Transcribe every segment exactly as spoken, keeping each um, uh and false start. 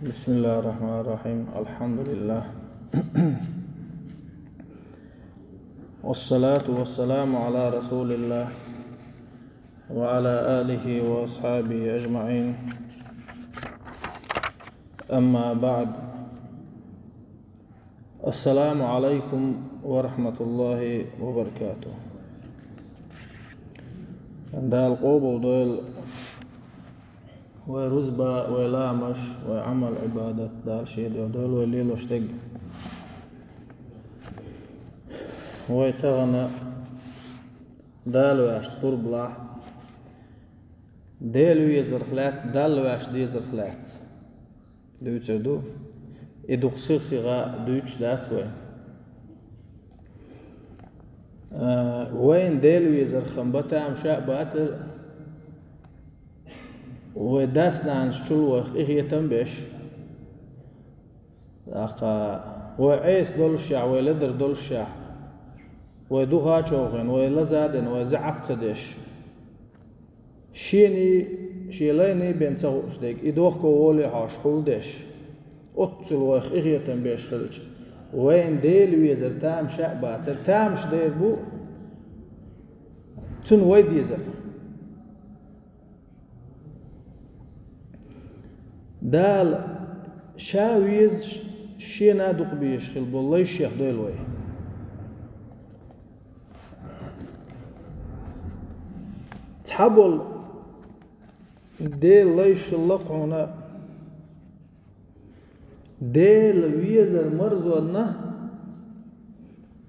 بسم الله الرحمن الرحيم. الحمد لله. والصلاة والسلام على رسول الله وعلى آله وأصحابه أجمعين. أما بعد. السلام عليكم ورحمة الله وبركاته. Дала къобал дойла вай рузба, вай ламаш, вай Ӏамал-Ӏибадат Дала шен дуьхьа дойла вай лелош дерг. Вай тахана Дала ваьшта пурба лахь. Дела везарх лаьцна, Далла ваьшта дезарх лаьцна дуьйцур ду. И дукха сих-сиха дуьйцуш дац вай. А, вайна Дела везарх-м бан тамаша а бацар, вай дас-нанас чул вайх къинхетам беш. ТӀаккха вай Ӏеса доллушехь, вай ледар доллушехь, вай духа човхийна, вай лазадина, вай заьӀап ца деш. Шений, шен лайний бен ца хууш дерг, и дохко волий хьожуш хьулдеш, оццул вайх къинхетам беш хилча, вайна Дела везар тамаша а бацар, тамаш дер бу цунна вай дезар. Дала Ша везаш, Шена дукха безаш хила болу лай Шех дойла вай. Цхьаболу Делан лайш хилла-кх хьуна, Дела везар марзонна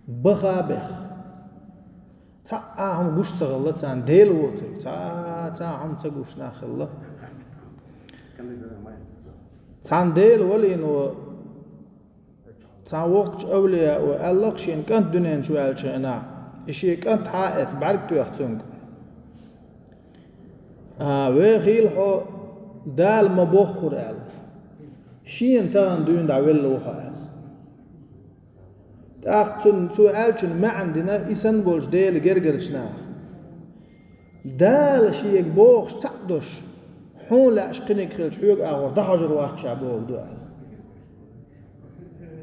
баха а бехна. Цхьа а хӀума гуш ца хилла царна Дела воцург, цхьа, цхьа а хӀума ца гуш нах хилла. Цхьана Дела валийна ву, цхьана воккхачу авлияо аьлла-кх шен кӀант дуьнен чу ваьллачу хенахь, и шен кӀант хьа а эцна, бӀаьрг тоьхна цуьнга: «А, вехийла хьо, Дала ма боххура», — аьлла. «Шена тахана дуьйна дӀавелла ву хьо», — аьлла. ТӀаккха цунна, цо аьллачун маьӀна дина и санна болчу Делан гергарчу наха: «Дала Шега бохуш цхьаъ долуш, хьуна лаьаш кхиниг хилча, хьоьга агӀор дӀахьожур вац Ша бохург ду», — аьлла.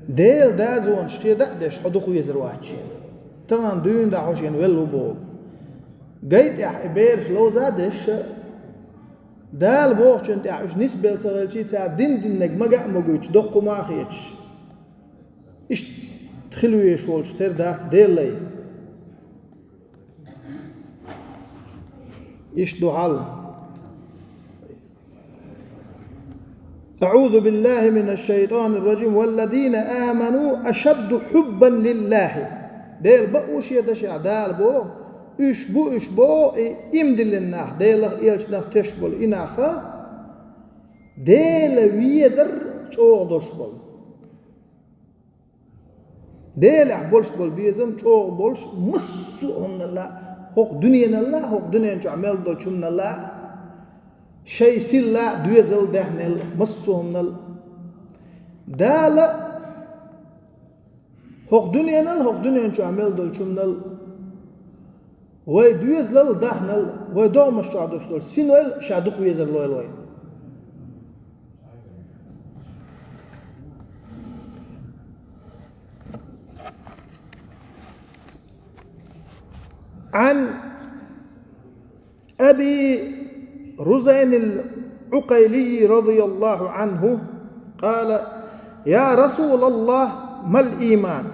Делан дозанаш хеда а деш, хьо дукха везар вац Шена. Тахана дуьйна дӀа хьо Шена велла ву боху. Гай тӀехь и бераш ловза а деш, Дала бохучун тӀехь уьш нисбелла ца хилчий, цара дин диннарг мага а магуьйтуш, доккха хӀума а хеташ. Иштта хила везаш волчух тера дац Делан лай. Иштта ду хьал. أعوذ بالله من الشيطان الرجيم. والذين آمنوا أشد حبا لله. Дела бакъ ву шен дашехь Дала боху, уьш бу, уьш боху и иман диллина нах, Делах а, элчанах а тешаш болу и нах, Дела везар чӀогӀа долуш болу. Делехь болуш болу безам чӀогӀа болуш, массо а хӀуманал а, хӀокху дуьненал а, хӀокху дуьнен чохь мел долчу хӀуманал а, шайн силла а, доьзал а, даьхнел а, массо а хӀуманал а. Дала хӀокху дуьненал а, хӀокху дуьнен чохь мел долчу хӀуманал а, вай доьзалал а, даьхнал а, вай догӀмаш чохь долуш долу синойл а Ша дукха везар лойла вайна. عن أبي رزين العقيلي رضي الله عنه قال: يا رسول الله، ما الإيمان؟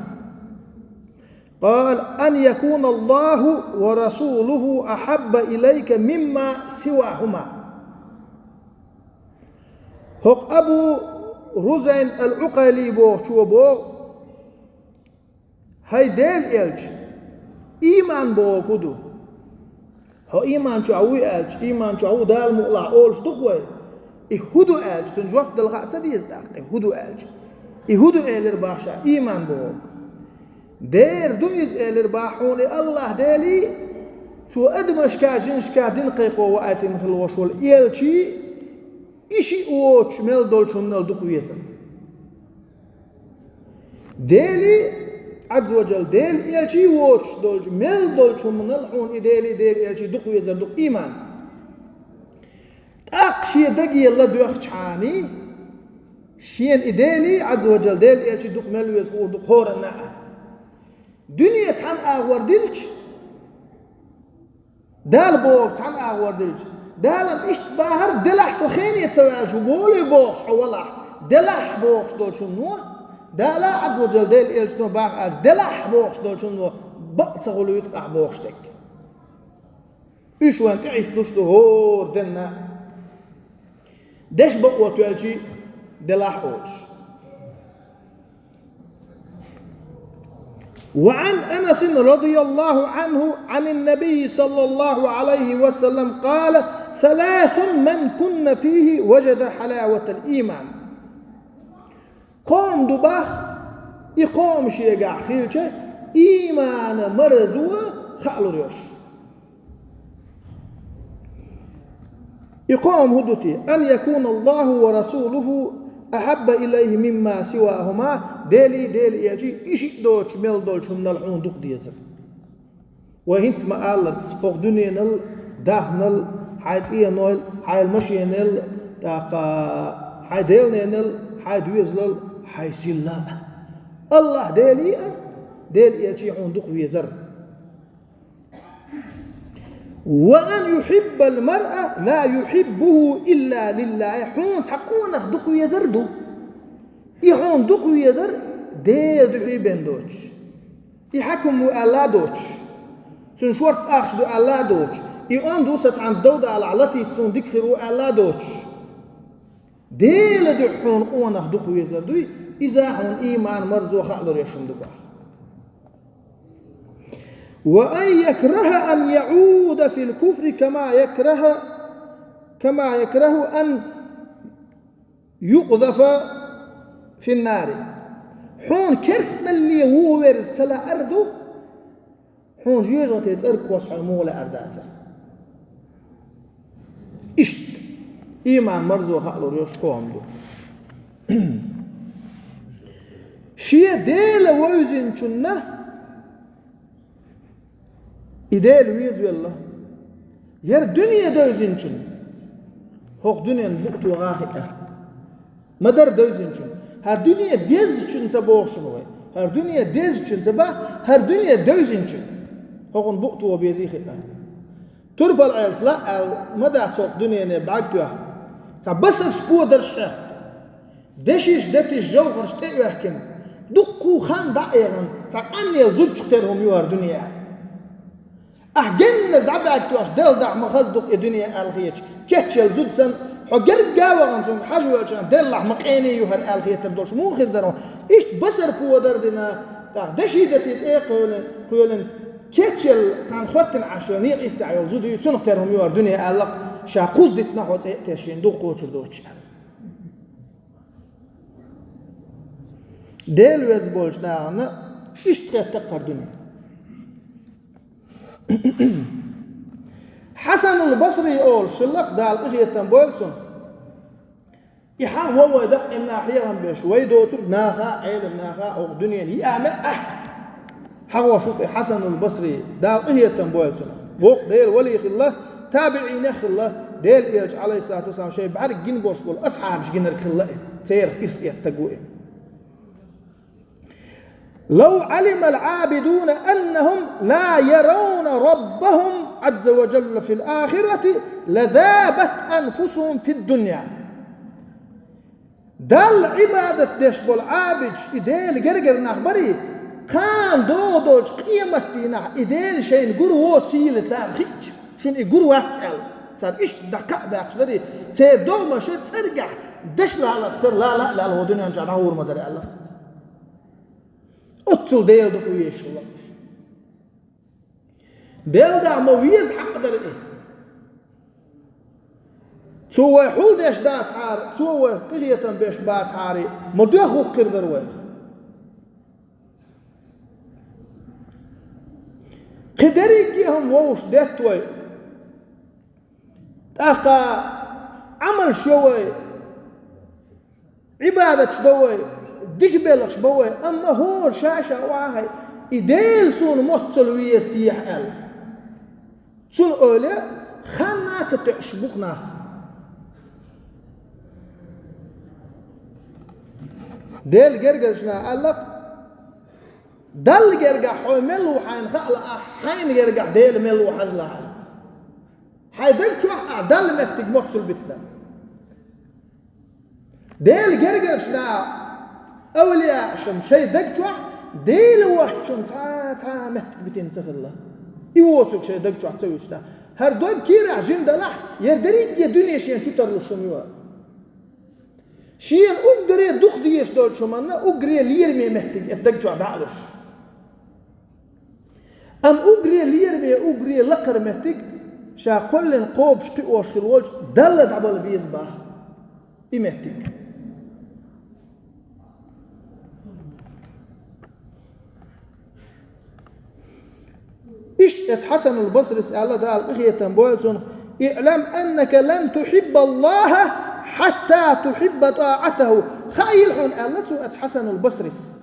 قال: أن يكون الله ورسوله أحب إليك مما سواهما. ХӀокху Абу Рузайн ал-Укъайли бохучо боху: «ХӀай Делан элча, ийман бохург хӀун ду?» Хьо ийман чохь вуй аьлча, ийман чохь ву Дала мукъалахь олуш ду-кх вай. И хӀун ду аьлча, цунна жоп дала хаа ца деза тӀаккха, и хӀун ду аьлча. И хӀун ду элира боху ша, ийман бохург. Дера ду иза элира боху хьуна и АллахӀ Делий, цо адамашка, жинашка дин кхайкхо ваийтина хила волуш волу элчий, и шиъ воцуш мел долчу хӀуманал дукха везар. Делий, Ӏазза ва Джалла, Делан элчий воцуш долчу, мел долчу хӀуманал хьуна и Делий, Делан элчий дукха везар ду-кх ийман. ТӀаккха шен даге ладоьгӀчхьаний, Шена и Дели, Ӏазза ва Джалла, Дела элчи дукха мел веза хуур ду хӀоранна а. Дуьне цхьана агӀор дилча, Дала боху цхьана агӀор дилча, Дала-м иштта бахара, делахь со хене ца ваьлча, волуй бохуш хьо валахь, делахь бохуш долчунно, Дала, Ӏазза ва Джалла, Дела элчано баха аьлча, делахь бохуш долчунно бакъ ца хуьлуьйту ахь бохуш дерг. Уьш вайн тӀехӀитталуш ду хӀора денна. Деш бакъо тоьлчий делахь олуш. وعن أنس رضي الله عنه عن النبي صلى الله عليه وسلم قال: ثلاث من كن فيه وجد حلاوة الإيمان. Кхо хӀума ду бах, и кхо хӀума шегахь хилча, иймана марзо хаалур йолуш. И кхо хӀума хӀун ду те? أن يكون الله ورسوله أحب إليه مما سواهما, Делий, Дела элчий, и шиъ доцуш мел долчу хӀуманал хьуна дукха дезар. Вай хӀинца ма-аллара, хӀокху дуьненал, дахнал, хьайн цӀенойл, хьайн машенел, тӀаккха хьайн деланенал, хьайн доьзалал, хьайн силлал. АллахӀ Делий а, Дела элчий хьуна дукха везар. وأن يحب المرء لا يحبه إلا لله. Хьуна цхьа къонах дукха везар ду. И хьуна дукха везар Дела дуьхьий бен доцуш. И хьаькам ву аьлла а доцуш. Цуьнан шорта ахча ду аьлла а доцуш. И онда ву сан цхьаьнца дов далахь латийта суна дика хир ву аьлла а доцуш. Дела дуьхьа хьуна къонах дукха везар дуй, иза хьуна ийман марзо хаалур йолуш хӀума ду бах. وأن يكره أن يعود في الكفر كما يكره، كما يكره أن يقذف في النار. Хьуна керстаналле вуха верза ца лаар ду, хьуна жоьжахате цӀерга кхосса хьо муха лаар дацара. Иштта, ийман марзо хаалур йолуш кхо хӀума ду. Шен Дела вевзинчунна и Дела везавелла. ХӀара дуьне девзинчунна хӀокху дуьненан букъ тоха а хиъна. Ма-дарра девзинчунна. ХӀара дуьне дезачунна ца боху шуна вай. ХӀара дуьне дезачунна ца боху, хӀара дуьне девзинчунна хӀокхунна букъ тоха безий хиъна. Турпал Ӏелас лаа аьлла ма дац хӀокху дуьнене бӀаьрг тоьхна. Цхьа басарш, подарш хьехна. Дешиш, детиш, жовхӀарш тӀеоьхкина. Дуккха хан дӀа а эгӀна, цхьа къанъелла зудчух тера хӀума ю хӀара дуьне аьлла. Ахь геннара дӀабаьрг тоьхча, делла дахь ма хаза ду-кх и дуьне аьлла хеташ, кечъелла зуда санна, хьо герга а вахана цуьнга хьажа воьлча, деллахь ма къене ю хӀара аьлла хетар долуш муха хир дара хьуна? Иштта басар, подар а дина, тӀаккха деши, дети тӀе а кхоьлина, кхоьлина, кечъелла цхьана хоттина Ӏаш йолу некъа йистехь йолу зуда ю, цунах тера хӀума ю хӀара дуьне аьлла-кх, ша кхузза дитина хьо цӀе а тесна, шена дукха кхочур доцуш аьлла. Дела веза болчу нахана иштта хетта-кх хӀара дуьне. Хьасанул Басри олуш хилла-кх, Дала къинхетам бойла цунах. И хьан вон вай дакъа имна хьехам беш, вай доцург наха а, Ӏелам наха а, оха дуьненан йиъа меа ахь. ХьагӀош ву-кх и Хьасанул Басри, Дала къинхетам бойла цунах. Воккха Делан вали хилла, табиӀинех хилла, Делан элча, Ӏалайхиссалату вассалам, шайн бӀаьрг гина болуш болу асхьабаш гинарг хилла и, церах ирс эцна стаг ву и. لو علم العابدون أنهم لا يرون ربهم عز وجل في الآخرة لذابت أنفسهم في الدنيا. Далла Ӏибадат деш болу Ӏабидаш, и Дела гергара нах барий, кхана догӀу долчу къематдийнахь и Дела шайна гур воцийла царна хиъча, шуна и гур вац аьлла, цара иштта дӀакхаъ баьккхаш дарий, церан догӀмаша цӀергахь даш лаларх тера лала а лаьлла, хӀокху дуьнен чохь дӀагӀур ма дара аьлла. Оццул Дела дукха везаш хилла уьш. Дела дукха ма веза хьакъ дара и. Цо вай хьулдеш дацахьара, цо вайх къинхетам беш бацахьара, ма доьхна хӀокху хир дара вайх. Кхин дерриге а хӀума вовшах детта вай. ТӀаккха Ӏамалш йо вай, Ӏибадаташ до вай, дика белхаш бо вай, амма хӀора ша-ша охьахай, и Дела суна моццал веза техьа аьлла. Цунна ойла хан а ца тоьуш бу-кх нах. Дела гергарчу наха аьлла-кх: «Далла гергахь хьо мел ву хьайна хаалахь, хьайна гергахь Дела мел ву хьажалахь». Хьайн даг чохь ахь Далла меттиг моццул битина. Дела гергарчу наха, авлияашна шайн даг чохь Дела воцчунна цхьа а, цхьа а меттиг битина ца хилла. И воцург шайн даг чохь ца вуьтуш дара. ХӀара дог кийрахь жима далахь, яра дерриге дуьне шена чу тарлуш хӀума ю. Шена уггаре дукха дезаш долчу хӀуманна уггаре лераме меттиг эца даг чохь дӀа а луш. Амма уггаре лераме, уггаре лакхара меттиг ша кхоьллина кхобуш кхиош хилла волчу Далла дӀабала беза боху и меттиг. Иштта эца Хьасанул Басрис аьлла, Дала къинхетам бойла цунах: «اعلم أنك لن تحب الله حتى تحب طاعته». Хаийла хьуна, аьлла цо эца Хьасанул Басрис.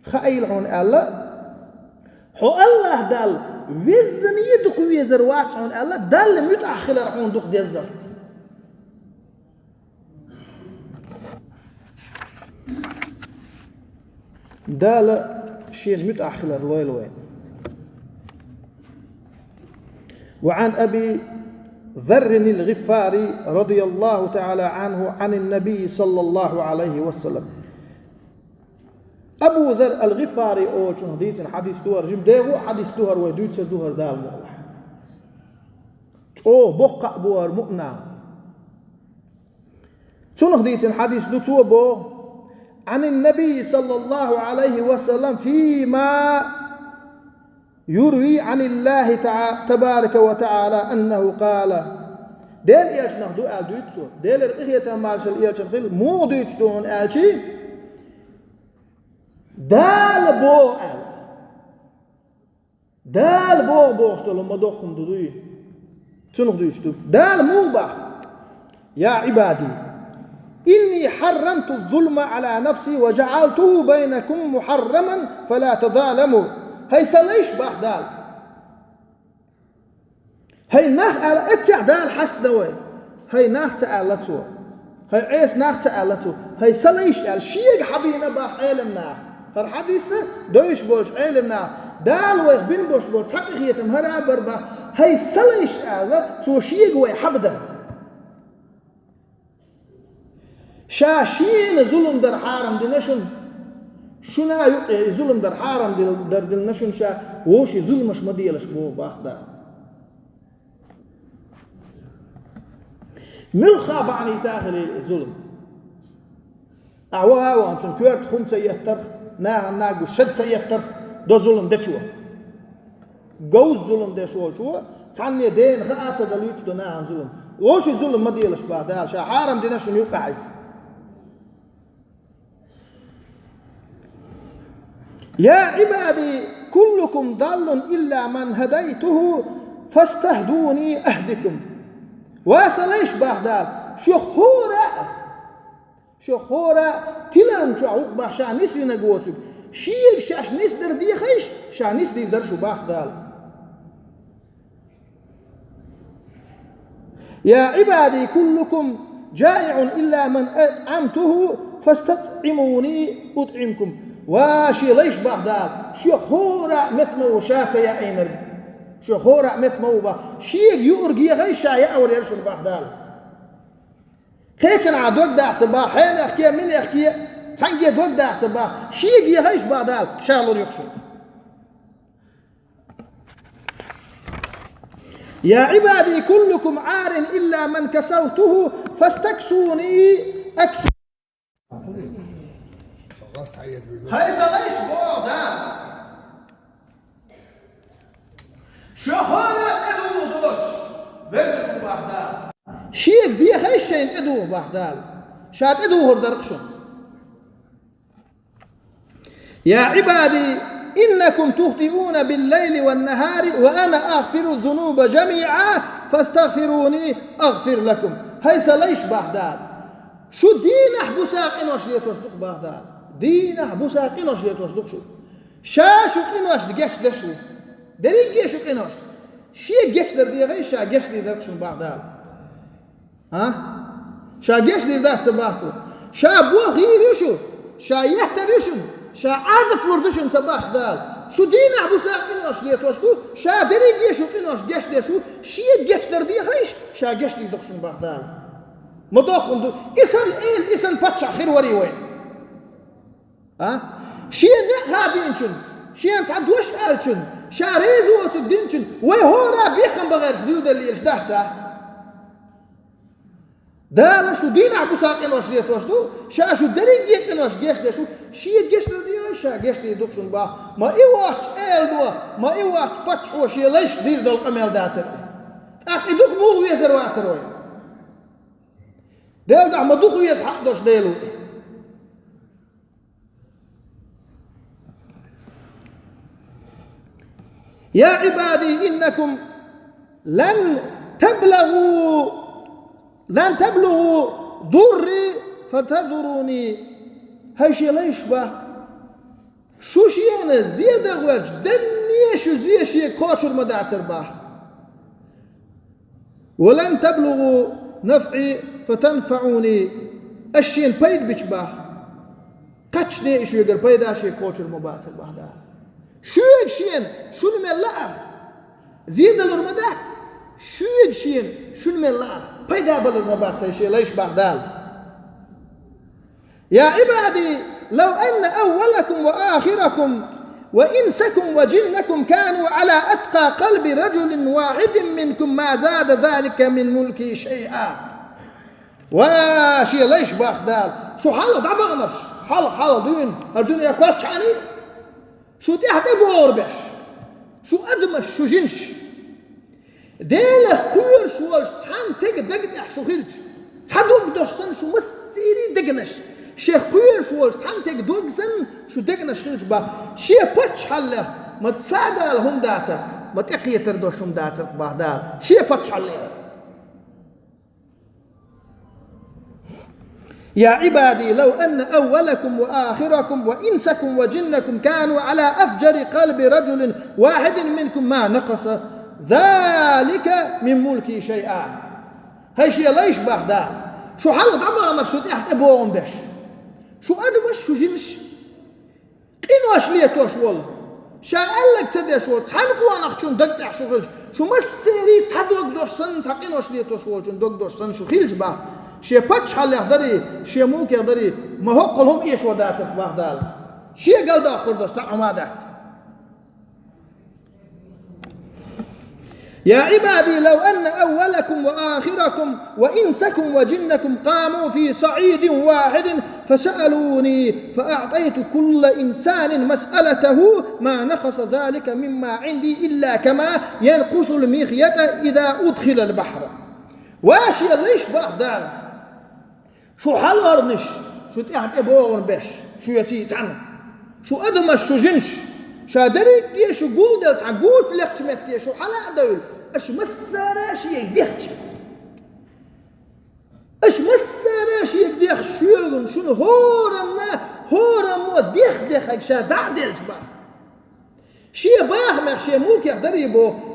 Хаийла хьуна аьлла, хьо АллахӀ Далла веззане дукха везар вац хьуна аьлла, Далла муьтӀахь хилар хьуна дукха деззалц. Дала Шена муьтӀахь хилар лойла вайна. وعن أبي ذر الغفاري رضي الله تعالى عنه عن النبي صلى الله عليه وسلم. Абу Зар ал-ГӀифари олучунах дийцина хьадис ду хӀара, жима дегӀу хьадис ду хӀара, вай дуьйцур ду хӀара Дала мукъалахь. ЧӀогӀа боккха а бу хӀара муъминан. Цунах дийцина хьадис ду, цо боху: عن النبي صلى الله عليه وسلم فيما يروي عن الله تع-، تبارك وتعالى أنه قال. Делан элчанах ду аьлла дуьйцу цо. Делера къинхетам, маршалла элчанна хуьлда, муха дуьйцуш ду хьуна аьлча, Дала боху аьлла. Дала боху бохуш долу ма доккхун ду дуй. Цунах дуьйцуш ду. Дала муха боху: «يا عبادي إني حرمت الظلم على نفسي وجعلته بينكم محرما فلا تظالموا». ХӀай сан лайш, боху Дала. ХӀай нах аьлла, эццехь Дала хьаста вай. ХӀай нах ца аьлла цо. ХӀай Ӏеса нах ца аьлла цо. ХӀай сан лайш аьлла, шега хьабийна боху Ӏелам наха. ХӀара хьадис а девзаш болчу Ӏелам наха, Дала вайх бина болуш болу цхьа къинхетам хӀара а бара боху, хӀай сан лайш аьлла, цо шега вай хьабадара. Ша шена зулам дар хьарам дина шуна. Шуна а юкъе и зулам дар хьарам дил-, дар дина шуна ша, вовшийн зуламаш ма делаш боху боху Дала. Муьлхха бахьаница а хилийла и зулам. Ахьа ваха а вахана, цунна коьрта хӀума ца еттарх, нахана наггу шад ца еттарх до зулам дечо. Говза зулам деш волчо, цхьанне дена хаа а ца далуьйтуш до нахана зулам. Вовшийн зулам ма делаш боху Дала, ша хьарам дина шуна юкъахь иза. «يا عبادي كلكم ضال إلا من هديته فاستهدوني أهدكم». Ва сан лайш, боху Дала, шух хӀора а, шух хӀора а тиларна чохь ву-кх боху ша нисвинарг воцург. Шега шаьш нисдар дехийша, ша нисдийр дара шу, боху Дала. «يا عبادي كلكم جائع إلا من أطعمته فاستطعموني أطعمكم». Ва шен лайш, боху Дала, шух хӀора а меца ма ву ша ца яийнарг. Шух хӀора а меца ма ву боху. Шега юург ехийша, ша яавр яра шуна, боху Дала. Кхечанхьа дог дахь ца боху, хьенехке, минехке, цхьаьнгге дог дахь ца боху. Шега ехийша, боху Дала, ша лур ю-кх шуна. «يا عبادي كلكم عار إلا من كسوته فاستكسوني أكسكم». ХӀай сан лайш, боху Дала, шух хӀора а тӀедугӀу доцуш верза ву, боху Дала. Шега дехийша шайна тӀедугӀу, боху Дала. Ша тӀедугӀур дара-кх шуна. «يا عبادي إنكم تخطئون بالليل والنهار وأنا أغفر الذنوب جميعا فاستغفروني أغفر لكم». ХӀай сан лайш, боху Дала, шу дийнахь-буса къинош летош ду-кх, боху Дала. Дийнахь-буса къинош летош ду-кх шу. Ша шун къиношна гечдеш ву. Дерриге а шун къиношна. Шега гечдар дехийша, ша гечдийр дара-кх шуна, боху Дала. А? Ша гечдийр дац ца боху цо. Ша бохийр ю шу. Ша еттар ю шуна, ша Ӏазап лур ду шуна ца бах Дала. Шу дийнахь буса къинош летош ду, ша дерриге шу къинош гечдеш ву, шен гечдар дехайша, ша гечдийр ду шуна бах Дала. Ма доккхун ду, и санна эла, и санна паччахь хир варий вайна. А? Шен некъ хадийначун, шена цхьа дош аьллачун, ша реза воцург динчун, вай хӀора бекхам бахарш дилдаллелаш дац, а? Дала шу дийнахь буса къинош летош ду, ша шу дерриге къинош гечдеш ву, шен гечдар дехайша, ша гечдийр ду шуна бах. Ма и воцчу эладо, ма и воцчу паччахьо шен лайшка дийр долу къамел дацара. ТӀаккха и дукха муха везар вацара вай? Делахь ма дукха веза хьакъ долуш Дела ву и. يا عبادي إنكم لن تبلغوا لن تبلغوا ضري فتضروني. ХӀай шен лайш бах, шу шена зе дан гӀерташ, данне шу зе шега кхочур ма дацара бах. ولن تبلغوا نفعي فتنفعوني. Аш шена пайда бича бах, кхаччане и шуьгара пайда шега кхочур ма бацара бах Дала. Шуьга шена шуна мел лаарх зе далур ма дац, шуьга шена шуна мел лаарх пайда балур ма бац хӀай шен лайш бах Дала. يا عبادي لو أن أولكم وآخركم وإنسكم وجنكم كانوا على أتقى قلب رجل واحد منكم ما زاد ذلك من ملكي شيئا. Ва шен лайш бах Дала, шу хьалха дӀабаханарш, хьалха, хьалха дуьйна, хӀара дуьне кхоьллинчхьана, шу тӀаьхьа тӀебогӀур беш, шу адамаш, шу жинаш. Делах кхоьруш волчу цхьана тега дага тӀехь шу хилча, цхьа дог дош санна шу массерий дегнаш, шех кхоьруш волчу цхьана тега дог санна шу дегнаш хилча бах, шен паччахьаллех ма цхьа Дала хӀума дацарх, ма тӀекхетар дош хӀума дацарх бах Дала, шен паччахьаллех. يا عبادي لو أن أولكم وآخركم وإنسكم وجنكم كانوا على أفجر قلب رجل واحد منكم ما نقص ذلك من ملكي شيئا. ХӀай шен лайш бах Дала, шу хьалха дӀабаханарш шу тӀаьхьа тӀебогӀун беш, шу адамаш, шу жинаш. Къинош летош волу, ша аьлларг ца деш волу цхьана къонахчун даг тӀехь шу хилча, шу массерий цхьа дог дош санна, цхьа къинош летош волчун дог дош санна шу хилча бах, шен паччахьаллех дарий, шен мулкех дарий, ма хӀоккхул хӀума эшо дацарх бах Дала. Шен галдоккхур дош цхьа хӀума дац. يا عبادي لو أن أولكم وآخركم وإنسكم وجنكم قاموا في صعيد واحد فسألوني فأعطيت كل إنسان مسألته ما نقص ذلك مما عندي إلا كما ينقص المخيط إذا أدخل البحر. Ва шен лайш бах Дала. Шу хьалхарнаш, шу тӀаьхьа тӀебогӀун беш, шу яций цхьаьна. Шу адамаш, шу жинаш, ша дерриге шу гулделла цхьа гучу лекхачу метте шу хьала а девлла, аша массара шега дехча. Аша массара шега дехча шуьгун, шуна хӀоранна, хӀораммо дех-дехарг ша дӀа а делча бах. Шен бахамех, шен мулкех дарий боху,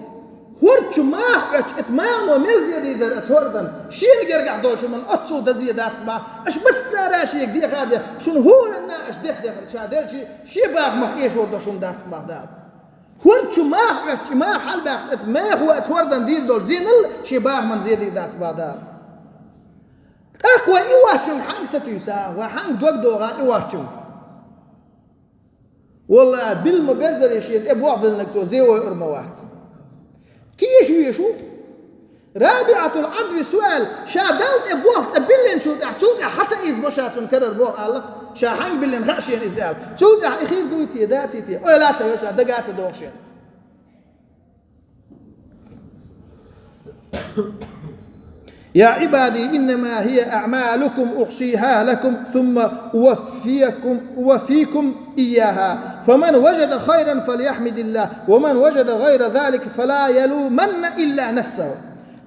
хӀорда чу маха Ӏоьттича, оцу махано мел зе дийр дара оцу хӀордан, шена гергахь долчу хӀуманна оццул дан зе дац бах, аша массара шега деха а дехча, шуна хӀоранна аша дех-дехар ша делча, шен бахамах эшор дош хӀума дац бах Дала. ХӀорда чу маха Ӏоьттича, и маха хьалабаьккхича, оцу мехо оцу хӀордан дийр долу зенал шен бахаман зе дийр дац бах Дала. ТӀаккха вай и воцчунга хьанга сатуьйсу, вай хьанга дог догӀу и воцчунга? Валлахьи, билла ма беззара шена тӀе бохь биллинарг цо зе войур ма вац. Кийша везаш ву. РабиӀатул Ӏадви со аьлла, ша Далла тӀе бохь цӀа биллинчул тӀаьхьа, цул тӀаьхьа хьа ца ийзабо ша цунна карара бохь аьлла, ша хьанга биллина хаьа шена иза аьлла. Цул тӀаьхьа и хир дуй те, даций те, ойла а ца йо ша, дага а ца догӀу шена. يا عبادي إنما هي أعمالكم أحصيها لكم ثم أوفيكم، أوفيكم إياها، فمن وجد خيرا فليحمد الله، ومن وجد غير ذلك فلا يلومن إلا نفسه.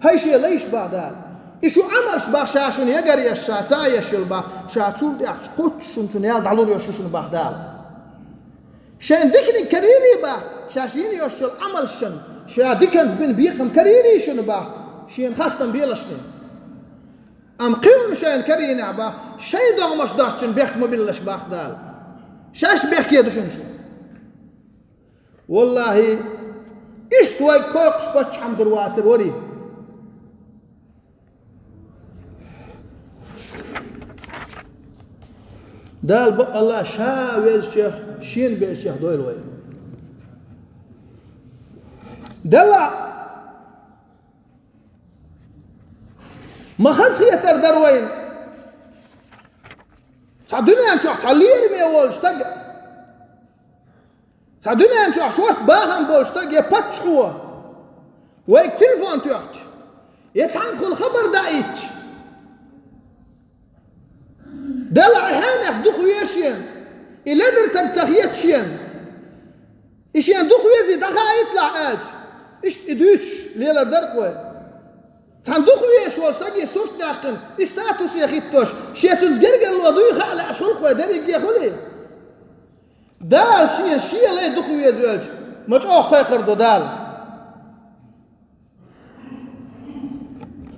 ХӀай шен лайш бах Дала, и шу Ӏамалш бах ша шуна ягар еш, ша са еш йолу бах, ша цул тӀаьхьа кхоччуш шуна цунна ял дӀалур йолуш ю шуна бах Дала. Шайн диканиг карийрий бах, шаьш йина йолуш йолу Ӏамалшна, ша диканца бина бекхам карийрий шуна бах, шена хастам белашна. Амма кхин шайна карийнехь бах, шайн догӀмаш доцчун бехк ма биллалаш бах Дала. Шаьш бехке ду шуна шу. Валлахьи, иштта вай кхойкхуш паччахьан хир вацар варий. Дала бакъалла ша везачех, шена безачех дойла вай. Делахь, ма хазахетар дара вайна. Цхьа дуьнен чохь цхьа лераме волу стаг, цхьа дуьнен чохь шорта бахам болу стаг я паччахьо вайга телефон тоьхча, я цхьаьнгахула хабар даийтча, Дала и хьенех дукха веза шена, и ледара стаг ца хета шена, и шена дукха везий дӀахаийталахь аьлча, иштта и дуьйцуш лелар дара-кх вай. Цхьана дукха везаш волу стаге сурт даьккхина, и статусе хӀиттош, шен цуьнца гергарло дуй хаа лаьаш хуьлу-кх вай дерриге хуьлий? Дала шен, шен лай дукха веза велча, ма чӀогӀа кхайкхар до Дала.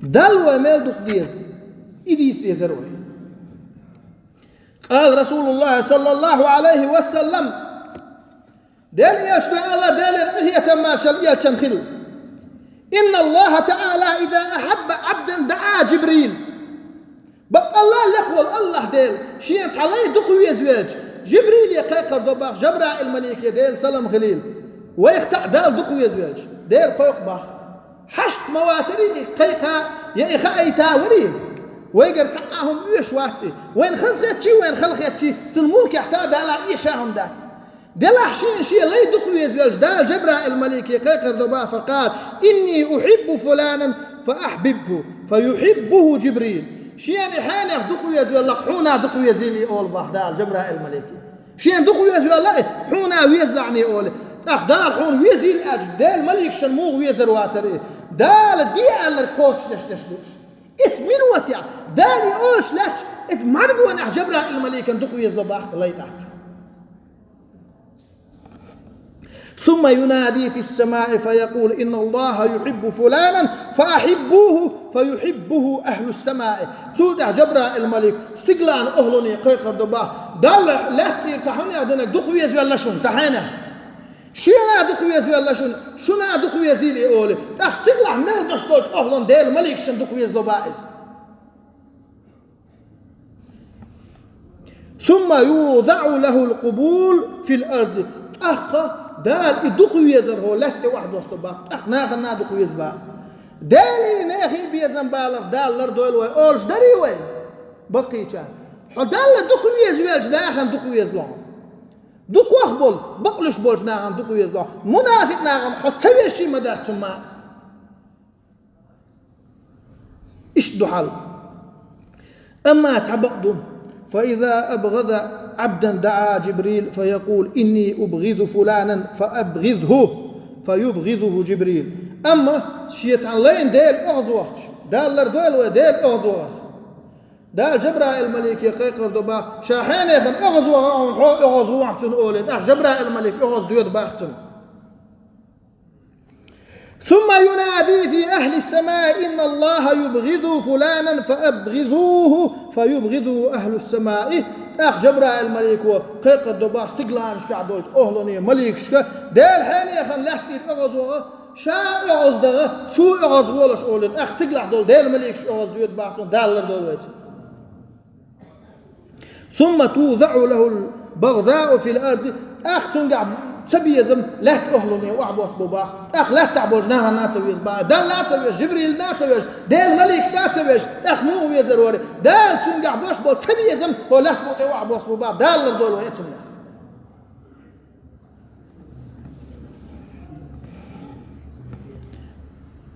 Далла вай мел дукха деза, и дийца дезара вай. Къала Расулуллахь саллаллаху Ӏалайхи ва саллам, Делан Элчано аьлла, Делера къинхетам маршалла Элчанна хила: «Инна Аллаха таӀала иза ахьабба Ӏабдан даӀа Жибрил». Баккъалла лекха волу Аллаха Дела, шен цхьа лай дукха веза велча, Жибриле кхайкхар до бах, Жабраил-малике, Делан салам хилийла. Вайх цхьаъ Дала дукха веза велча, Дела кхойкху бах. Хьашт ма вацарий и кхайкха, я и хаийта варий? Вайгара цхьа а хӀума оьшуш вац и. Вайна хазахетчий, вайна халахетчий, цуьнан мулкехь са Дала эша хӀума дац. Делахь шена шен лай дукха веза велча, Дала Жабраил-малике кхайкхар до бах, факъала: «Инни ухьиббу фуланан, фа ахьбибху, фа юхьиббуху Жибрил». Шена и хьенех дукха веза велла-кх, хьуна дукха везийла и олу бах Дала Жабраил-малике. Шена дукха веза велла и, хьуна везалахьний олий. ТӀаккха Дала хьуна везийла аьлча, Делан маликашна муха везар вацара и? Дала де аьлларг кхочушдеш деш ду уьш. Оцу минотехь, Дала и олуш лаьтташ, оцу мӀаргонехь Жабраил-маликана дукха везало бах-кх лай тӀаккха. ثم ينادي في السماء فيقول: إن الله يحب فلانا فأحبوه فيحبه أهل السماء. Цул тӀаьхьа Жабраил-малик стигалан охӀлане кхайкхар до бах: Далла лаьтта тӀера цхьа хьенех динарг дукха везавелла шуна, цхьа хьенех. Шена дукха везавелла шуна, шуна дукха везийла и олий. ТӀаккха стигалахь мел долуш долчу охӀлан Делан маликашна дукха везало бах иза. ثم يوضع له القبول في الأرض. ТӀаккха Дала и дукха везар хӀокху лаьтта тӀе охьадосто бах. ТӀаккха нахана а дукха веза бах. Делий, нехий безам баларх Дала лардойла вай олуш дарий вай? Баккхийчара. Хьо Далла дукха везавелча, нахана дукха везало хьо. Дукхах болу, бакълуьйш болчу нахана дукха везало хьо. Мунафикъ нахана хьо ца везчий ма дац цуьнан маьӀна. Иштта ду хьал. Амма цхьа бакъ ду: فإذا أبغض عبدا دعا جبريل فيقول: إني أبغض فلانا فأبغضه فيبغضه جبريل. Амма шен цхьана лайна Дела оьгӀазвахча, Дала лардойла вай Дела оьгӀазвахар. Дала Жабраил-малике кхайкхар до бах: ша хьенехана оьгӀазвахна хьо, оьгӀазвахна цунна олий, тӀаккха Жабраил-малик оьгӀаздоьду бах цунна. ثم ينادي في أهل السماء إن الله يبغض فلانا فأبغضوه فيبغضه أهل السماء. ТӀаккха Жабраил-малико кхайкхар до бах стигаланашкахь долчу охӀлане, маликашка: Дела хьенехана лаьттара оьгӀазвахна, ша оьгӀаздахна, шу оьгӀазволаш олий, тӀаккха стигалахь долу Делан маликаш оьгӀаздоьду бах цунна, Дала лардойла вай цунна. ثم توضع له البغضاء في الأرض. ТӀаккха цуьнгахь цабезам лаьтта охӀлане охьабосбо бах. ТӀаккха лаьттахь болчу нахана а ца веза бах. Далла а ца веза, Жибрилна а ца веза, Делан маликашна а ца веза, тӀаккха муха везар вара? Дала цуьнгахь бош болу цабезам хӀокху лаьтта букъ тӀе охьабосбо бах. Дала лардойла вай цунах.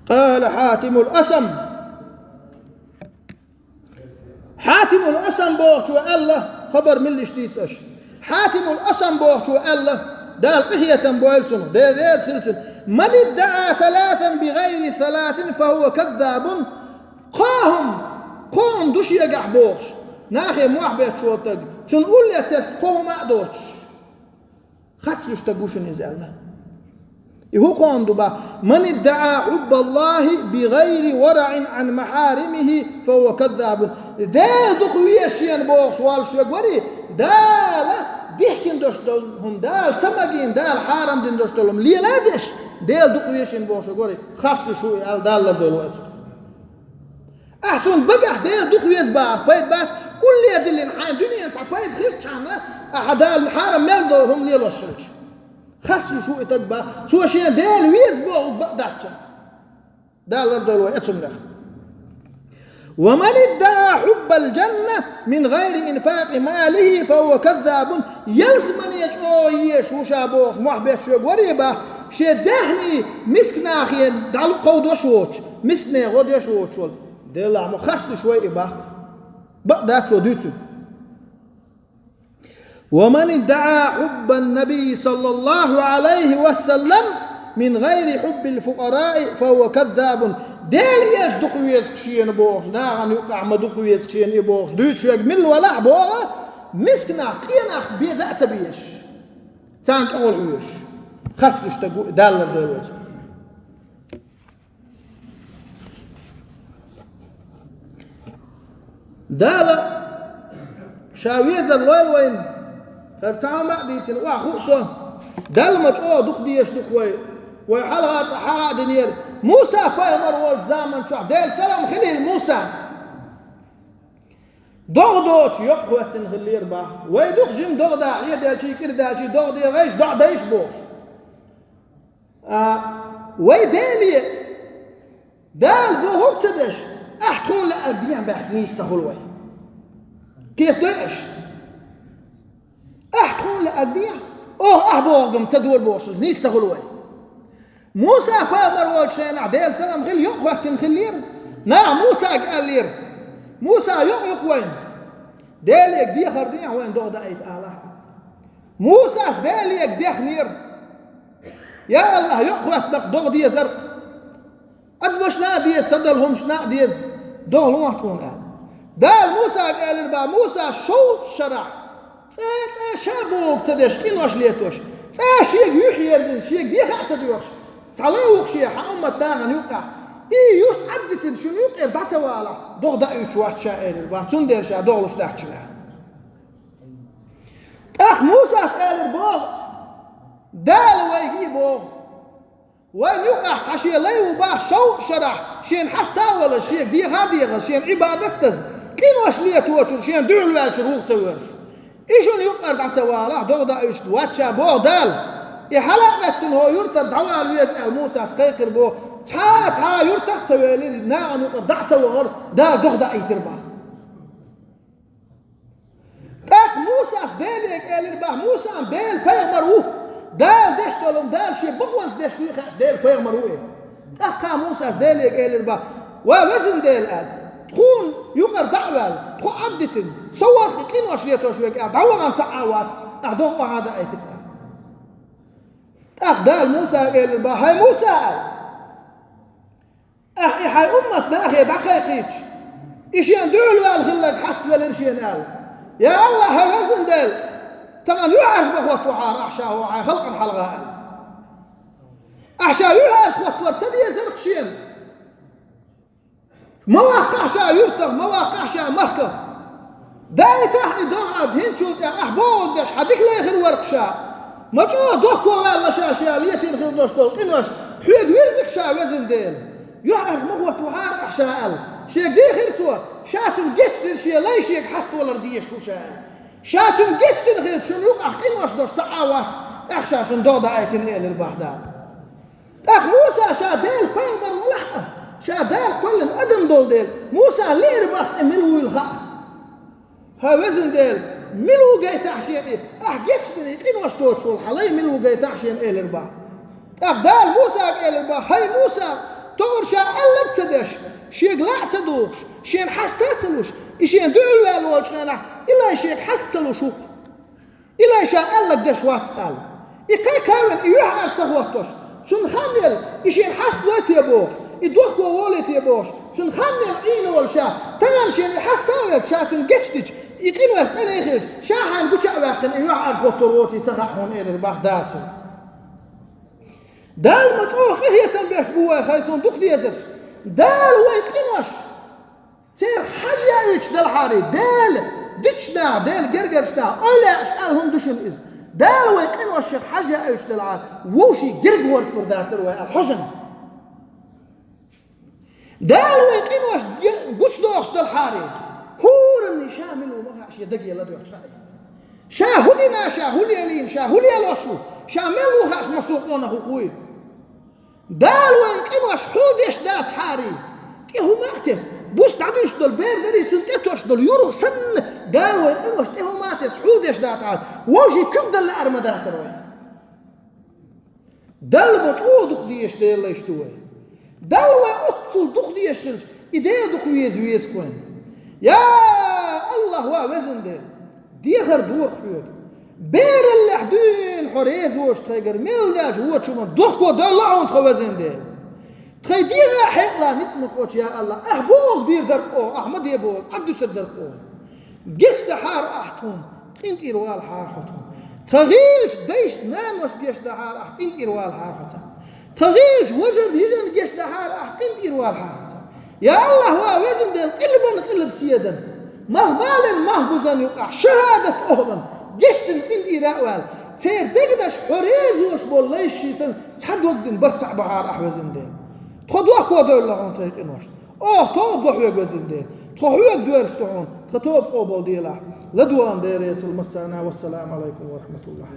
قال حاتم الأصم. Хьатимул Асам бохучо аьлла, хабар милла иштта дийцу аша. Хьатимул Асам бохучо аьлла, Дала къинхетам бойла цунах, Дела реза хила цунна: من ادعى ثلاثا بغير ثلاث فهو كذاب. Кхо хӀума, кхо хӀума ду шегахь бохуш, нахе мохь бетташ волу стаг, цунна улле тесна кхо хӀума а доцуш, харц луьйш стаг ву шуна иза аьлла. И хӀу кхоам ду ба: «من ادعى حب الله بغير ورع عن محارمه فهو كذاب». Дела дукха веза шена бохуш волуш верг варий, Дала дихкина долуш долу хӀума, Дала ца магийна, Дала хьарам дина долуш долу хӀума лела а деш, Дела дукха веза шена бохуш верг варий, харц луьйш ву и аьлла, Дала лардойла вай цунах. Ахьа суна багахь Дела дукха веза бахарх пайда бац, улле а диллина хьайна дуьненан цхьа пайда хилчхьана, ахьа Дала хьарам мел долу хӀума лелош хилча. Харц луьйш ву и стаг ба, цо шена Дела веза бохург бакъ дац цунна. Дала лардойла вай оцуннах. «ومن ادعى حب الجنة من غير إنفاق ماله فهو كذاب». Ялсамане чӀогӀа езаш ву ша бохуш мохь бетташ верг варий бах, шен даьхний мисканахе дӀакховдош воцуш, мискане гӀо деш воцуш волу. Делахь ма харц луьйш вай и бах. Бакъ дац цо дуьйцург. «ومن ادعى حب النبي صلى الله عليه وسلم من غير حب الفقراء فهو كذاب». Дела Элча дукха веза шена бохуш, нахана юкъахь ма дукха веза шена и бохуш дуьйцуш верг мила валахь боху, мисканах, къинах беза а ца безаш, царна тӀехула хьоьжуш, харц луьйш стаг ву, Дала лардойла вай цунах. Дала Ша везар лойла вайна. ХӀара цхьа хӀума а дийцина, охьахуу со. Далла ма чӀогӀа дукха дезаш ду-кх вай. Вай хьалха цкъа хьаха а динера. Муса-пайхамар волчу заман чохь, Делан салам хилийла Муса, догӀа доцуш йокъа хӀоьттина хиллера бах. Вай дукха жима догӀа да, хьедаьлчий, кӀирдаьлчий, догӀа дегӀайша, доӀа дайша бохуш. А, вай Деле, Дала бохург ца деш, ахь тхуна лаьа дехьа баьхча нийса ца хуьлу вай. Кхетадой аша? Ахь тхуна лаьа дехьа, оха ахь бохург-м ца дора бохуш, нийса ца хуьлу вай. Муса-пайхамар волчу хенахь, Делан салам хила, йокъа хӀоьттина хиллера. Наха Мусага аьллера: «Муса, йокъа ю-кх вайна. Деле дехар дехьа вайна догӀа даийта алахь». Мусас Деле дехнера. Я АллахӀ, йокъа хӀоьттина-кх догӀа дезар-кх. Адамашна а деза, са дала хӀумашна а деза, догӀа лохьа тхуна аьлла. Дала Мусага элира бах, Муса шовзткъа шарахь, цкъа а цкъа а ша бохург ца деш, къинош летош, цкъа а шега юьхь ерзина, шега дехьа а ца доьхуш, цхьа лай ву-кх шен хьан уммат нахана юккъехь, и юрт Ӏаддитина шуна юккъера дӀа ца валахь, догӀа даийтуш вац ша, элира бах, цундела ша догӀалуш дац шуна аьлла. ТӀаккха Мусас элира боху, Дала вайга и боху. Вайн юкъахь цхьа шен лай ву бах шовзткъа шарахь, шена хьаста а валаш, шега дехьа а дехаш, шена Ӏибадат даза, къинош леточуьра, шена дуьхьал ваьллачуьра вуха ца воьрзуш. И шуна юккъера дӀа ца валахь, догӀа даийтуш вац ша, боху Дала. И хьала а гӀеттина хӀокху юьртара дӀавала веза аьлла Мусас кхайкхира боху, цхьа а, цхьа а юьртах а ца велира, нахана юкъара дӀа а ца вахара, Дала догӀа даийтира бах. ТӀаккха Мусас Деле элира бах, Муса-м Делан пайхамар ву. Дала деш долу, Дала шен бакъонца деш дуй хаьаш Делан пайхамар ву и. ТӀаккха Мусас Деле элира бах, ва Везан Дела аьлла, тхуна юкъара дӀа а ваьлла, тхо Ӏаддитина, со вара-кх и къинош летош верг аьлла, дӀавахана цхьа а вац, ахь догӀа охьа а даийтира. ТӀаккха Дала Мусага элира бах, хӀай Муса аьлла. Ахь и хьайн уммат нахе дӀакхайкхийча, и шена дуьхьал ваьлла хилларг хьаставелира шена аьлла. Я АллахӀ, хӀай Везан Дела, тахана юьхьӀаьржа ма хӀоттавахьара ахь ша хӀокху хьайн халкъана хьалха аьлла. Ахь ша юьхьӀаьржа хӀоттавар ца дезара-кх шена. Ма ваккхахь ша юьртах, ма ваккхахь ша махках. Даийтахь и догӀа, хӀинцачул тӀаьхьа ахь бохург деш хьан дика лайхир вара-кх ша. Ма чӀогӀа дохко ваьлла ша, ша летийна хила долуш долу къиношна, хьоьга вирза-кх ша, Везан Дела. ЮьхьӀаьржа ма хӀоттавахьара ахь ша аьлла. Шега дийхира цо, ша цунна гечдина шен лай шега хьаставалар дезаш ву ша аьлла. Ша цунна гечдина хилча, шуна юкъахь къинош долуш цхьа а вац, тӀаккха ша шуна догӀа даийтина, элира бах Дала. ТӀаккха Муса ша Делан пайхамар валахь а, ша Дала кхоьллина адам долу дела, Муса лиъна бах тӀе мила вуйла хаьа. ХӀай Везан Дела, мила ву гайтахь шена и, ахь гечдина и къинош доцуш волу хьан лай мила ву гайтахь шена, элира бах. ТӀаккха Дала Мусага элира бах, хӀай Муса, тохара ша аьлларг а ца деш, шега лаьа а ца духуш, шена хьаста а ца луш, и шена дуьхьал ваьлла волчу хенахь, и лай шега хьаста ца луш ву-кх. И лай ша аьлларг деш вац аьлла. И кхайкхавина, и юьхьӀаьржа ца хӀоттош, цунна хан елла, и шена хьаставой те бохуш, и дохко волуй те бохуш, цунна хан елла Ӏийна волу ша, тахана шена и хьаста а велча, ша цунна гечдича, и къинойх цӀена а хилча, ша хьайна гуча а ваьккхина, и юьхьӀаьржа хӀоттор воций ца хаьа хьуна, элира бах Дала цунна. Дала ма чӀогӀа къинхетам беш бу вай, хай суна дукха дезарш. Дала вай къинош церан хьажа яуьйтуш делахьара, Дала дикача наха, Дала гергарча наха ойла яьш аьлла хӀума ду шуна иза. Дала вай къиношех хьажа яуьйтуш делахьара, вовшийн герга гӀорта гур дацар вай аьлла хьожана. Дала вай къинош ге-, гучадохуш делахьара, хӀоранна ша мила ву ма хаьа, шен даге ладоьгӀча хаьа. Ша хӀун дина, ша хӀун лелийна, ша хӀун лелош ву, ша мел ву хаьа, массо а къонах ву-кх вуй. Дала вай къинош хьулдеш дацахьара, тӀе хӀума а тесса, буса дӀадуьйш долу бер дарий, цунна тӀе тош долу юргӀа санна, Дала вай къинош тӀе хӀума а тесса хьулдеш дацахьара, вовшийн куьг дала лаар ма дацара вайна. Далла ма чӀогӀа дукха дезаш Делан лайш ду вай. Далла вай оццул дукха дезаш хилча, и Дела дукха веза веза-кх вайна. Я АллахӀ, ва Везан Дела, дехар дора-кх хьоьга. Бераллехь дуьйна хьо реза воцуш тхайгара мел даьлча вочу хӀуманна дохко дойла хьуна тхо, Везан Дела. Тхайн дегӀа хьекъала ницкъ ма кхочу, я АллахӀ, ахь бохург дийр дара-кх оха, ахь ма де бохург, Ӏаддуьтур дара-кх оха. Гечдахьара ахь тхуна, къинтӀера валахьара хьо тхуна. Тхан гӀийлачу дайшна, наношна гечдахьара ахь, къинтӀера валахьара хьо царна. Тхан гӀийлачу важарна, йижарна гечдахьара ахь, къинтӀера валахьара хьо царна. Я АллахӀ, ва Везан Дела, къилбан къилба седан, малхбален малхбузан юкъахь шахӀадат охӀлан, гечдан къинтӀера а ваьлла, церан дегнаш хьо реза воцуш болу лайш ший санна, цхьа дог дина барт цхьаъ бахьара ахь, Везан Дела. Тхо дохко дойла хьуна тхайн къиношна. Оха тоба до хьоьга, Везан Дела. Тхо хьоьга доьрзуш ду хьуна, тхан тоба къобалдойла ахь. ЛадугӀан Дела реза хуьлда массарна. Вассаламу Ӏалайкум ва рахьматуллахӀ.